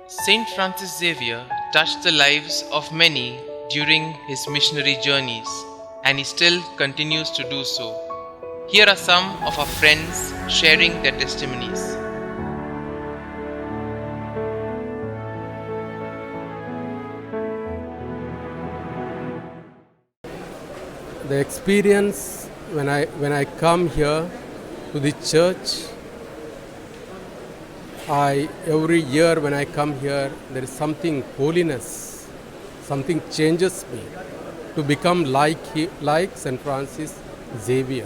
Saint Francis Xavier touched the lives of many during his missionary journeys, and he still continues to do so. Here are some of our friends sharing their testimonies. The experience when I come here to the church, I every year when I come here, there is something holiness, something changes me to become like Saint Francis Xavier,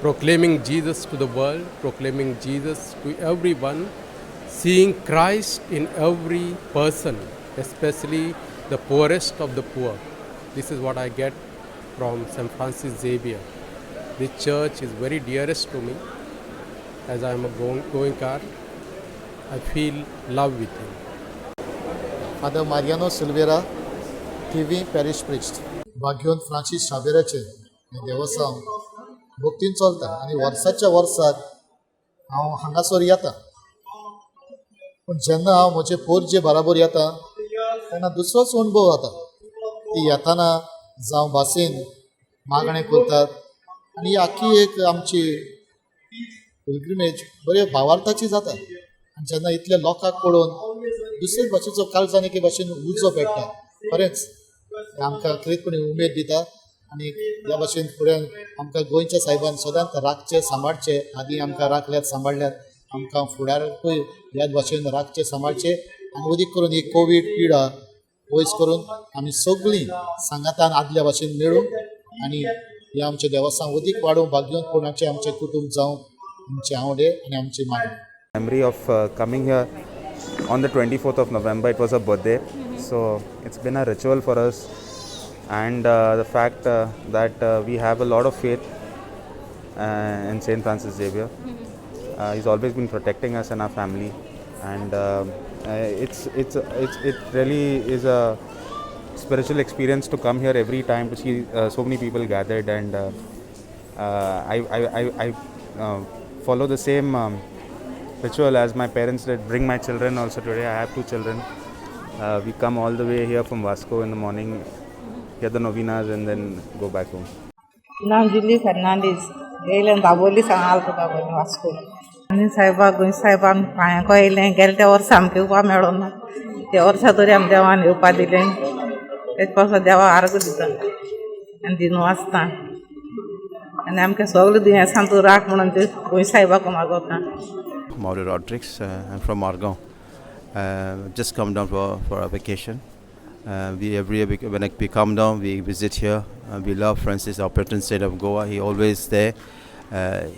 proclaiming Jesus to the world, proclaiming Jesus to everyone, seeing Christ in every person, especially the poorest of the poor. This is what I get from Saint Francis Xavier. This church is very dearest to me. As I am a Goenkar, I feel love with him. Father Mariano Silveira, Thivim parish priest. भाग्योन Francis शाबेराचें हें देवस्थान भक्तीन चलता आनी वर्साच्या वर्साक हांव हांगासर येता. पूण जेन्ना हांव म्हजे पोरजे बराबर येता तेन्ना दुसरोच अणभव जाता. ती येताना जावं भासेन मागणें करतात आनी ही आख्खी एक आमची पिलग्रिमेज बऱ्या भावार्थाची जाता. आनी जेन्ना इतल्या लोकांक पळोवन दुसरेच भाशेचो काळजान एके भाशेन उजो पेट्टा. खरेंच आमकां खरेपणी उमेद दिता आनी ह्या भाशेन फुडें आमकां गोंयच्या सायबान सदांच राखचें सांबाळचें. आदीं आमकां राखल्यात सांबाळ्ळ्यात, आमकां फुडाराकूय ह्याच भाशेन राखचें सांबाळचें आनी अदीक करून ही कोवीड पिडा पयस करून आमी सगळीं सांगातान आदल्या भाशेन मेळूं आनी हें आमचें देवस्थान अदीक वाडोवंक भाग्यवंतपणाचें आमचें कुटूंब जावं, आमचे आंवडे आनी आमची मागणी. Memory of coming here on the 24th of November, it was a birthday, so it's been a ritual for us, and the fact that we have a lot of faith in Saint Francis Xavier. He's always been protecting us and our family, and it really is a spiritual experience to come here every time to see so many people gathered, and I follow the same ritual as my parents did. Bring my children also today. I have 2 children. We come all the way here from Vasco in the morning, hear the novenas, and then go back home. नांव जुली फेर्नांडीस. येयलें दाबोली सांग आल्त दाबोली वास्को. आनी सायबा गोंय सायबान पांयांको येयलें. गेले त्या वर्सा आमकां येवपा मेळोना, त्या वर्सा तरी आमी देवान येवपा दिलें. तेज पासून देवा आर्ग दिता आनी दिनू आसता आनी आमकां सगळें दुयेंसां तूं राख म्हणून ते Goa सायबाक मागोता. Mauro Rodrigues, I'm from Margao. Just come down for a vacation. We every year we, when we come down, we visit here. We love Francis, our patron saint of Goa. He always there.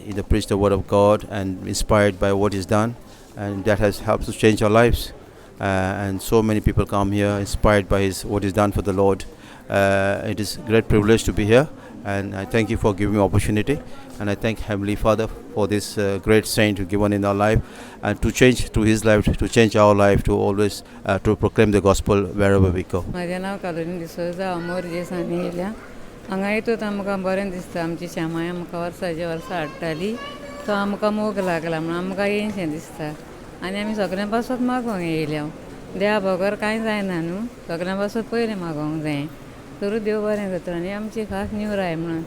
He preached the word of God and inspired by what he's done, and that has helped to change our lives. And so many people come here inspired by what he's done for the Lord. It is a great privilege to be here, and I thank you for giving me opportunity, and I thank Heavenly Father for this great saint who given in our life, and to change through his life, to change our life, to always to proclaim the gospel wherever we go. म्हाजें नांव colony D'Souza. हांव मोरजे सावन येयल्या. हांगा येतूच आमकां बरें दिसता. आमची श्यामाय आमकां वर्साचे वर्सां हाडटाली, तो आमकां मोग लागला म्हणून आमकां येयशें दिसता. आनी आमी सगळ्यां पासत मागोंक येयल्या. देवा बगर कांय जायना न्हू, सगळ्यां पासत पयलें मागोंक जाय तरूच देव बरें जाता. आनी आमची खास निवराय म्हणून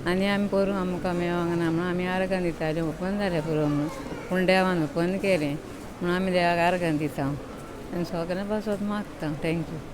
आनी आमी पोरूं आमकां मेळोंक ना म्हणून आमी आर्गां दितालीं, ओपन जालें पुरो म्हणून, पूण देवान ओपन केलें म्हणून आमी देवाक आर्गां दिता आनी सगळ्यां पासत मागता. Thank you.